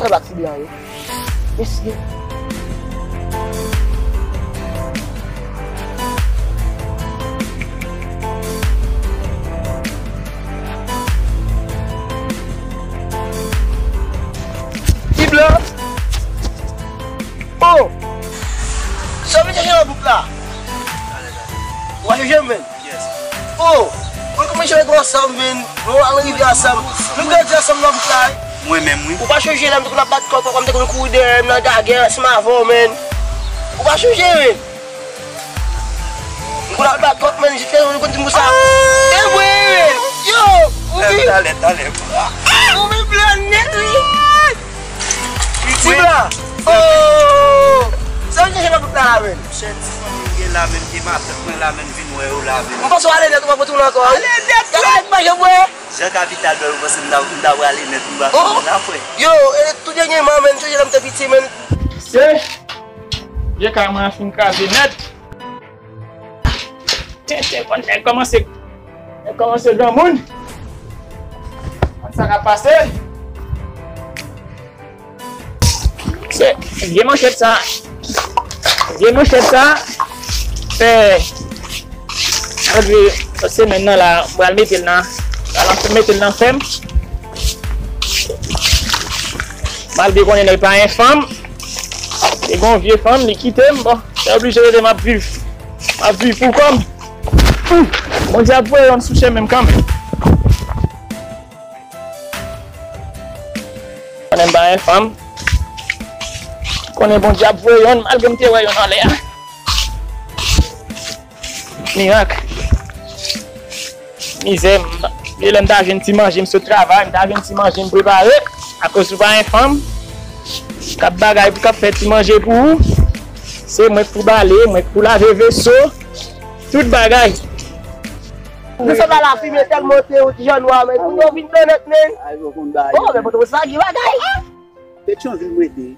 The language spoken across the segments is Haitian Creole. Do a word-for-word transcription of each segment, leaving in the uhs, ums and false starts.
Sa ba ti blan yo. Mesye. Ti blan. Oh! Sa w vin chèche nan bouk la? Ou pa chèche m menm? Yes. Oh! Mwen konn chèche nou ansanm, men nou al rive ansanm. Nou grandi ansanm nan bouk la, wi. Mwen menm, wi. Ou pa chonje lè m te konn ap bat kòk, kòk, m te konn kouri dèyè m nan dagè ansanm avè w, men. Ou pa chonje, men. M konn ap bat kòk, men, jiskaske nou konn di m konsa. E vre, men. Yo! Ou vin. Talè, talè. Ou vin blan nèt, wi. Ti blan. Oh! Sa w chèche nan bouk la, la, men? Chè ti fanmi m gen la, men, gen matant mwen la, men, vin wè yo la, men. M panse w ale nèt, ou pa retounen ankò, wi. Ale nèt, gade nèt manje bwè. Jan kapital bèl, ou panse m ta, m ta prale nèt, m pa fè la, frè. Yo, e, tou dènyèman, men, chonje lè m te piti, men. Se vye kay mwen an fin kraze nèt. Tenten, bon, nèg kòmanse, nèg kòmanse granmoun. Konn sa k ap pase. Se vye manchèt sa. Vye manchèt sa. Fè, sa vle di, semèn nan la, m pral mete l nan, pral mete l nan fè m. Malgre konnen nèg pa gen fanm, li gen yon vye fanm, li kite m, bon, se oblije rete m ap viv. M ap viv pou kò m. Bondye ap voye yonn sou chemen m kanmenm. Konnen m pa gen fanm. Konnen Bondye ap voye yonn, malgre m te wè yonn anlè a. Mirak. Mizè, m, e lè m ta jwenn ti manje, m sot travay, m ta jwenn ti manje, m prepare. Akoz ou pa gen fanm k ap bagay, k ap fè ti manje pou ou, se mwen k pou bale, mwen k pou lave veso, tout bagay. Nou sot la, lafimen tèlman te yon ti jan nwa, men kounye a w vin blan nèt, men. Oh, men Pòtoprens la gen bagay. Petyonvil mwen te,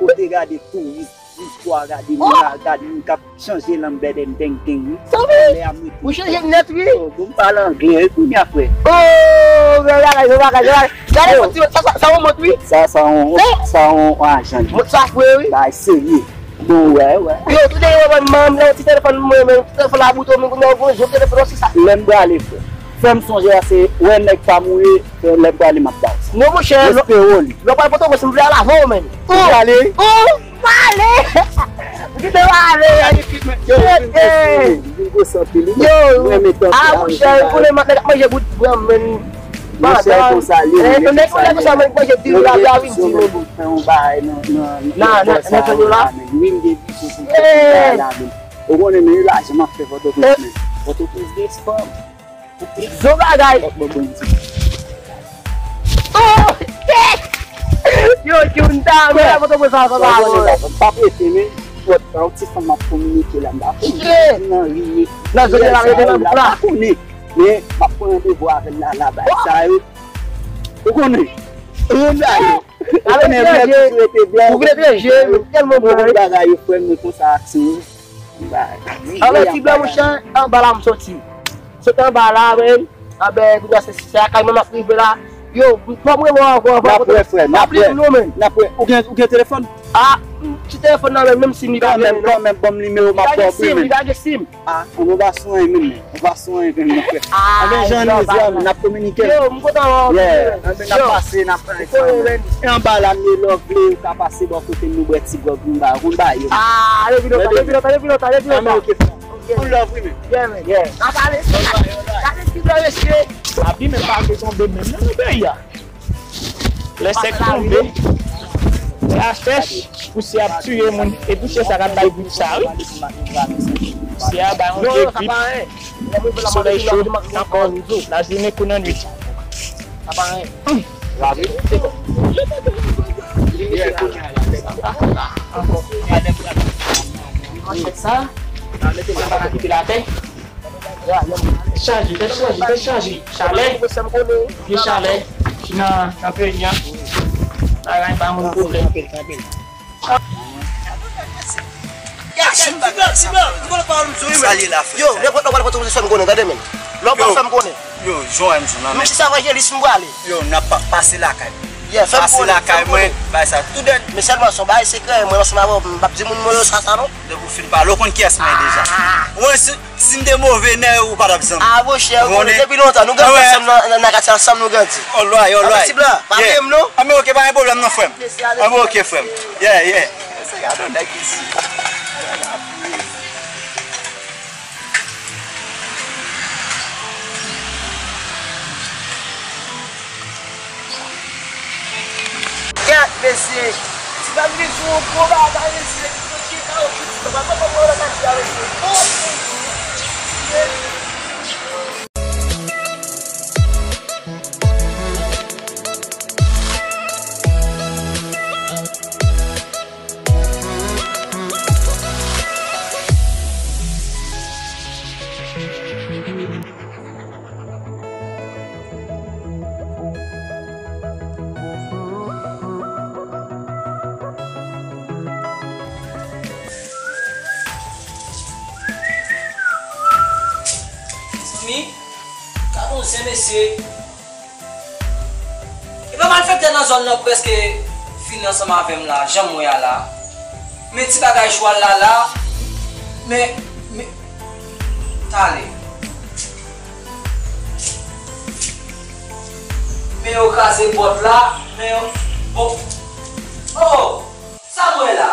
kote gade touris, istwa, gade moun, gade moun k ap chanje lanbèdèn teng teng, wi. Sa vle? Lè a mwen te. Ou chanje nèt, wi. Oh, bon, m pale anglè, wi, kounye a, frè. Oh, gade bagay, gade bagay, gade bagay. Gade yon ti, sa, sa, sa yon mont, wi. Sa, sa yon, sa yon ajan. Mont sa fre, wi. Bagay serye. Bon, wè, wè. Yo, tou dèyè mwen, mwen, mwen, ti telefòn mwen, men, ti telefòn la bouton, men, kounye a, gwo jwèt telefòn, se sa. Lè m prale, frè. Fè m sonje a, se wè nèg pa mouri, fè lè m prale, m ap ba w sa. Non, monchè, lè w pral Pòtoprens, m vle al avè w, men. Ou prale? Ou prale? Ou kite m ale, men. Yo, vin gwo santi, wi. Yo, mwen, men, ah, monchè, ou konnen nèg ap manje bout bran, men. Monchè, konsa li ye, men, nèg konsa, men, manje diri la, la, vin di, men. Fè yon bagay nan, nan, nan, nan, nan, nan, la, men. Wi, m gen vizyon pou m fè bagay la, men. Ou konnen, men, lajan m ap fè Pòtoprens, men. Pòtoprens gen fanm. Zo bagay. Fòk mwen bon di. Oh! Yo, Jun ta, men, Pòtoprens sa, sa, sa, bon. Pa prete, men. Fòk yon ti fanm m ap kominike la, m pa konnen. Nan riye. Nan zòn la, rete nan bouk la. Pa konnen. Men, m ap pran randevou avè l la, la, bay sa yo. Ou konnen? Ou konnen sa yo. Ou konnen frè toujou rete blan. Ou vin etranje, men tèlman blan, wi. Bagay yo, frè m, nou konsa ak sou. Alò, ti blan, monchè, anba la m soti. Soti anba la, men. Anben, kounye a se, se lakay mwen m ap rive la. Yo, fò m rele w ankò, ankò. N ap wè, frè, n ap wè. N ap wè. Ou gen, ou gen telefòn? Ah, ti telefòn nan men, menm si m li pa gen, non. Kanmenm, kanmenm, ban m nimewo, m ap ba w wi, men. Li pa gen sim, li pa gen sim. Ah, on va soin menm, on va soin menm, mon frè. Ah, anben, jan nou di a, n ap kominike. Yo, m kontan wè w. Yeah, anben, n ap pase, n ap pale. E anba la, m ye lè w vle, ou ka pase bò kote m, nou bwè ti gròg, nou ba, nou ba yo. Ah, depi lontan, depi lontan, depi lontan, depi lontan. Anben, ok, frè. Ok. One love, wi, men. Yeah, man. Yeah. N ap ale. Gade ti blan, mesye. Lapli menm pa vle tonbe menm nan peyi a. Lè sèk tonbe, tè a sèch, pousyè ap tiye moun. E pousyè sa k ap bay gwoup sa, wi. Pousyè a bay yon vye gwoup. Solèy cho, nan kò, lajounen kou nan nwit. Manchèt sa, sa pa ka kite l atè. Chaje, tèt chaje, tèt chaje. Chalè, vye chalè ki nan, nan peyi a. Bagay pa moun pwoblèm. Sa li la, frè. Yo, nenpòt lè w pral pran sou sèm konnen, tande men. Lè w pran sèm konnen. Yo, Joan, Joan, men. Menm si se evanjelis m prale. Yo, n ap pa-, pase lakay. Yeah, fè m konnen, fè m konnen. Bay sa tou dèt. Men sèlman se yon bagay sekrè, mwen ansanm avè w, m p ap di moun mwen yo sa, sa non. Depi w fin pale, w konn kiyès mwen ye deja. Mwen, si, si m te move nèg, ou pa t ap zanmi. Ah, monchè, ou konnen, depi lontan, nou grandi ansanm nan, nan, nan katye ansanm, nou grandi. Alright, alright. Anben, ti blan, pa bliye m non. Anben, ok, pa gen pwoblèm non, frè m. Anben, ok, frè m. Yeah, yeah. Se gade yon nèg isi. Gad, mesye! Ti bag li sou yon gwo bagay, mesye. Ki kawotchou, ti bag. Papa, papa, papa, papa, mesye. Oh, mesye! Mezanmi, gad yon zen mesye. E pa malfektè nan zòn nan prèske fin ansanm avè m la, jan m wè a la. Men ti bagay chwal la la, men, men, talè. Men yo kraze pòt la, men yo, bon. Oh! Sa m wè la?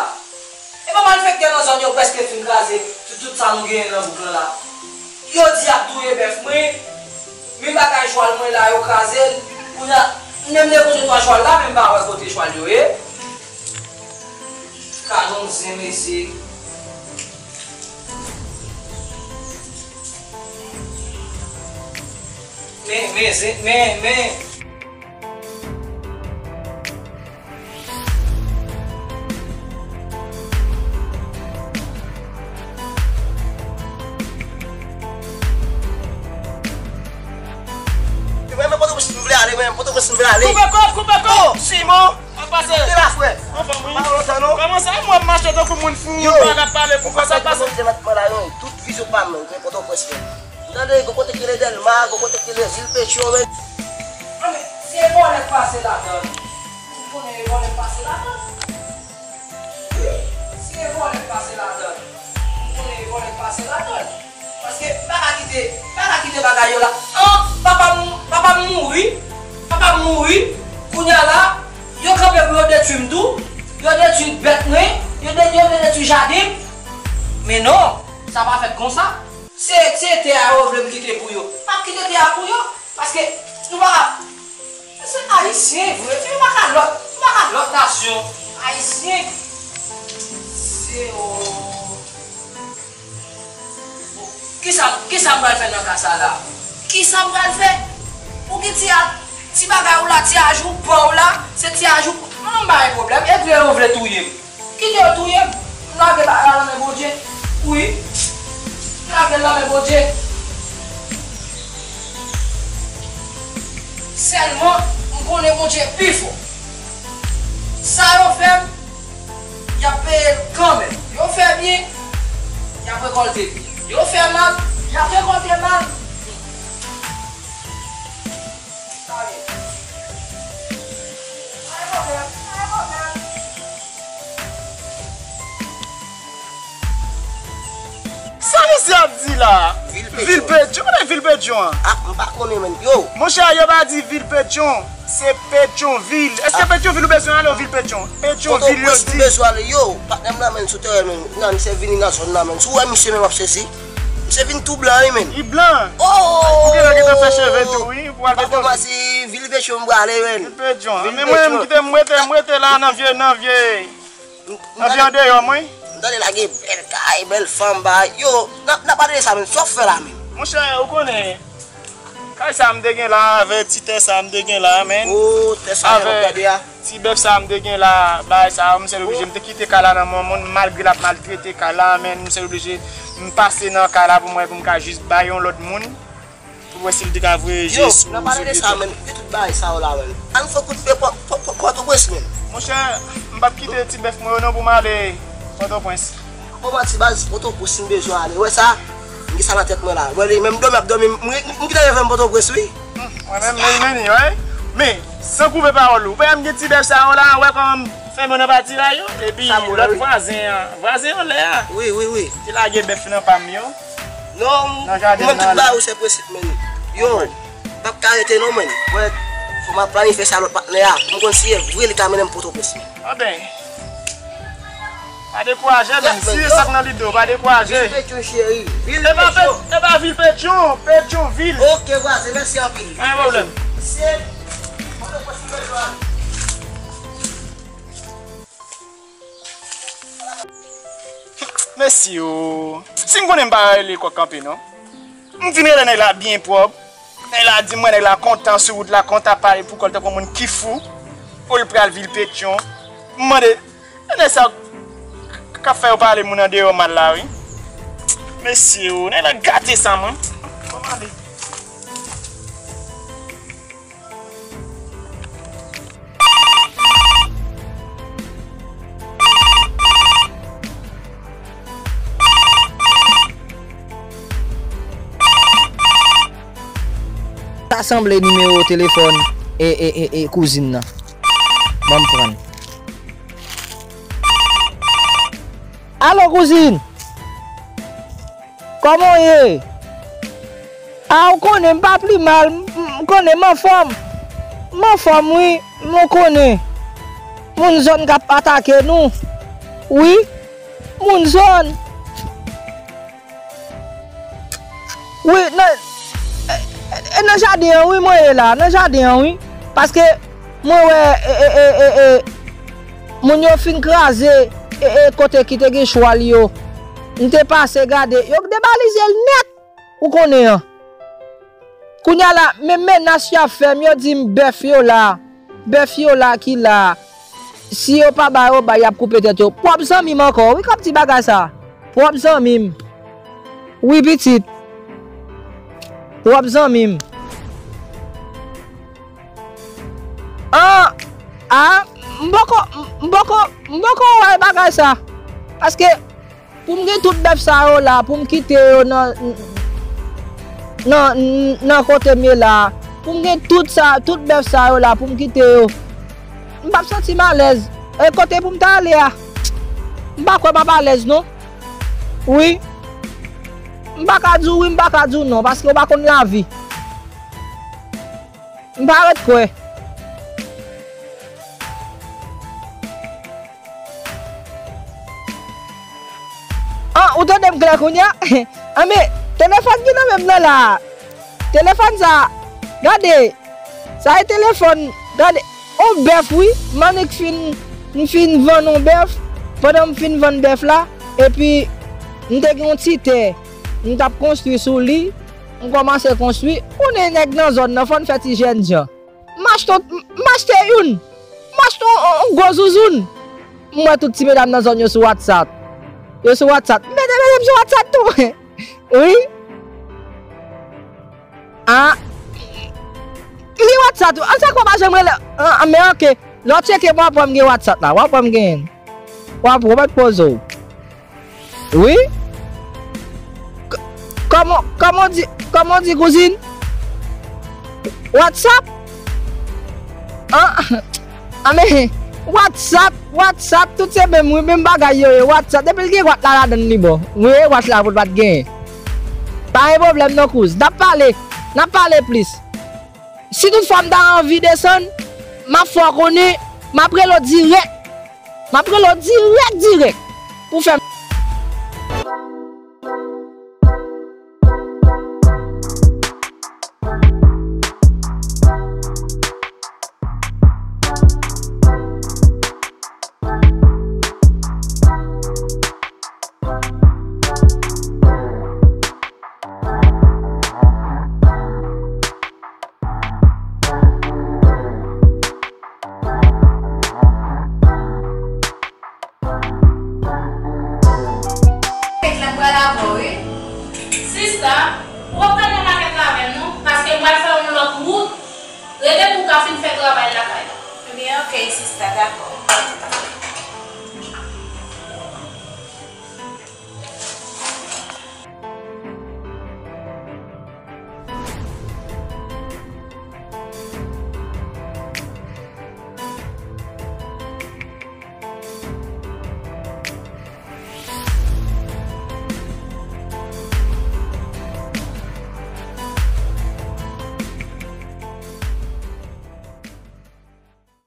E pa malfektè nan zòn yo prèske fin kraze tout, tout sa nou genyen nan bouk lan la. Yo di y ap touye bèf mwen, men bagay chwal mwen la, yo kraze l. Kounye a, m menm depoze twa chwal la, men m pa wè kote chwal yo ye. Gad yon zen, mesye. Men, men, zen, men, men. Mwen, men Pòtoprens m vle ale, men Pòtoprens m vle ale. Koupe kòb, koupe kòb. Oh, Simon! Sa k pase? Kite la, frè. Anfòm, wi. Pa lontan, non. Kòman sa? Mwen, m mache tankou moun fou, yo, m pa ka pale pou kò sa k pase. Tout vizyon pa m, men Pòtoprens, men. M tande, gon kote ki rele Dèlma, gon kote ki rele Vil Petyon, men. Ah, men, se vòlè k pase ladan. Ou konnen e vòlè k pase ladan. Wi, se vòlè k pase ladan. Ou konnen e vòlè k pase ladan. Paske m pa ka kite, m pa ka kite bagay yo la. An, papa m, papa m mouri. Papa m mouri. Kounye a la, yo kanpe pou yo detwi m tou. Yo detwi bèt mwen. Yo de-, yo detwi jaden m. Men non, sa pa fèt konsa. Se, se tè a yo vle m kite pou yo. M ap kite tè a pou yo. Paske nou pa ka. Se Ayisyen vre. Nou pa ka lòt. Nou pa ka lòt nasyon. Ayisyen. Se, o. Bon, kisa, kisa m pral fè nan ka sa la? Kisa m pral fè? Ou gen ti a, ti bagay ou la, ti ajou pa w la, se ti ajou. An, m pa gen pwoblèm. Epi yo vle touye m. Kite yo touye m. M lage bagay la nan men Bondye. Wi. M lage l nan men Bondye. Sèlman, m konnen Bondye pi fò. Sa yo fè m, y ap peye l kanmenm. Yo fè byen, y ap rekòlte byen. Yo fè mal, y ap rekòlte mal. Sa misye ap di la? Vil Petyon. Vil Petyon, kote Vil Petyon an? Ah, m pa konnen, menn. Yo! Monchè, yo pa di Vil Petyon, se Petyonvil. Èske Petyonvil ou bezwen ale ou Vil Petyon? Petyonvil, yo di. Pòtoprens m bezwen ale, yo. Patnè m nan, menn, sou teren, menn. Nan, misye vini nan zòn nan, menn. Si w wè misye menm ap sezi. Misye vin tou blan, wi, menn. Li blan. Oh! Ou genlè gentan fè cheve tou, wi, pou al Petyonvil. Papa, si Vil Petyon m prale, menn. Vil Petyon. Men mwen, m kite m rete, m rete la nan vye, nan vye, nan vye andeyò, mwen. M tande la gen bèl kay, bèl fanm, bay. Yo, n ap, n ap pale de sa, menn. Sa w fè la, menn? Monchè, ou konnen, kay sa m te gen la, avè ti tè sa m te gen la, menn. Oh, tè sa avè, m gade a. Ti bèf sa m te gen la, bagay sa, m sèl oblije, m te kite kay la nan men yon moun, malgre l ap maltrete kay la, men m sèl oblije, m pase nan kay la pou mwen, pou m ka jis bay yon lòt moun, pou wè si l te ka voye je sou, sou de tè. Yo, nan pale de sa, menn, de tout bagay sa yo la, menn. Ann fè kout pye Pò-, Pò-, Pò-, Pòtoprens, menn. Monchè, m p ap kite ti bèf mwen yo non pou m ale Pòtoprens. Bon, manti, baz, Pòtoprens m bezwen ale. Ou wè sa? M gen sa nan tèt mwen la. Wè li, menm dòmi ap dòmi, m, m, m gentan reve m Pòtoprens, wi. Hmm, mwen menm, men, men, wi. Men, san koupe pawòl ou, ou pa wè m gen ti bèf sa yo la, wè kòman m fèmen nan pati la yo? Epi lòt vwazen an, vwazen anlè a, wi, wi, wi, te lage bèf nan pa m yo. Non, nan jaden mwen an tout la. Ba ou se prensip, men. Yo, m p ap ka rete non, men. Mwen, fò m ap planifye sa lòt patnè a. M konn si e vre li ka mennen m Pòtoprens. Anben, pa dekouraje, men. Si e sa k nan lide w, pa dekouraje. Vil Petyon, cheri. Vil Petyon. E pa Petyon, Petyonvil. Oke, vwazen, mèsi anpil. Pa gen pwoblèm. Se Pòtoprens mwen bezwen. Mesye o, si m konnen m pa rele kòk kanpe non. M fin rele nèg la byen pwòp. Nèg la di m wè nèg la kontan sou wout la, kontan pale pou kò l tankou moun ki fou. Pou l pral vil Petyon. M mande, e nèg sa k ap fè yo pale moun andeyò mal la wi. Mesye o, nèg la gate sa mwen. Bon, m ale. Ta sanble nimewo telefòn e, e, e, e kouzin nan. Ban m pran. Alo, kouzin! Kòman w ye? A, ou konnen m pa pi mal, m, m, m konnen m anfòm. M anfòm, wi, m konnen. Moun zòn k ap atake nou. Wi, moun zòn. Wi, nan, e, e, e, nan jaden an, wi, mwen ye la, nan jaden an, wi. Paske mwen wè, e, e, e, e, e, moun yo fin kraze, e, e, kote ki te gen chwal yo. M te pase gade, yo debalize l nèt, ou konnen an. Kounye a la, men menas y ap fè m, yo di m bèf yo la. Bèf yo la ki la. Si yo pa ba yo bay, y ap koupe tèt yo. Pwòp zanmi m ankò, wi, k ap di bagay sa. Pwòp zanmi m. Wi, pitit. Pwòp zanmi m. An, a, m poko, m poko, m poko wè bagay sa. Paske pou m gen tout bèf sa yo la, pou m kite yo nan, nan, nan kote m ye la, pou m gen tout sa, tout bèf sa yo la, pou m kite yo, m p ap santi m alèz. E kote pou m ta ale a? M pa kwè m ap alèz, non. Wi. M pa ka di w wi, m pa ka di w non, paske w pa konn lavi. M pa ret kwè. An, ou tande m klè kounye a? An, men, telefòn ki nan men m nan la. Telefòn sa, gade, sa e telefòn, gade, on bèf, wi. M annik fin, m fin vann on bèf. Pandan m fin vann bèf la, epi m te gen yon ti tè, m t ap konstwi sou li. M kòmanse konstwi. Ou konnen nèg nan zòn nan, fò n fè ti jènjan. M achte, m achte youn. M achte yon, yon, yon gwo zouzoun. M wè tout ti medam nan zòn yo sou WhatsApp. Yo sou WhatsApp. M mete medam sou WhatsApp tou. Wi. Ah. Li WhatsApp tou. An sa kwa pa janm rele. Ah, men oke. Lè w tcheke, w ap wè m gen WhatsApp la. W ap wè m genyen. W ap wè, w mèt poze w. Wi? K-, kòman, kòman w di, kòman w di, kouzin? WhatsApp? An, an, men, WhatsApp, WhatsApp, tout se menm, wi, menm bagay yo ye. WhatsApp, depi l gen wat la ladann li bon. Wi, wat la pou l pa t genyen. Pa gen pwoblèm non, kouz. N ap pale, n ap pale plis. Si tout fwa m ta anvi desann, m ap fè w konnen, m ap rele w dirèk. M ap rele w dirèk, dirèk. Pou fè m. Kèk lè m pral avè w, wi. Sista, ou p ap pran nan makèt la menm non, paske m pral fè yon lòt wout. Rete pou w ka fin fè travay lakay la. Ebyen, oke, sista, dakò.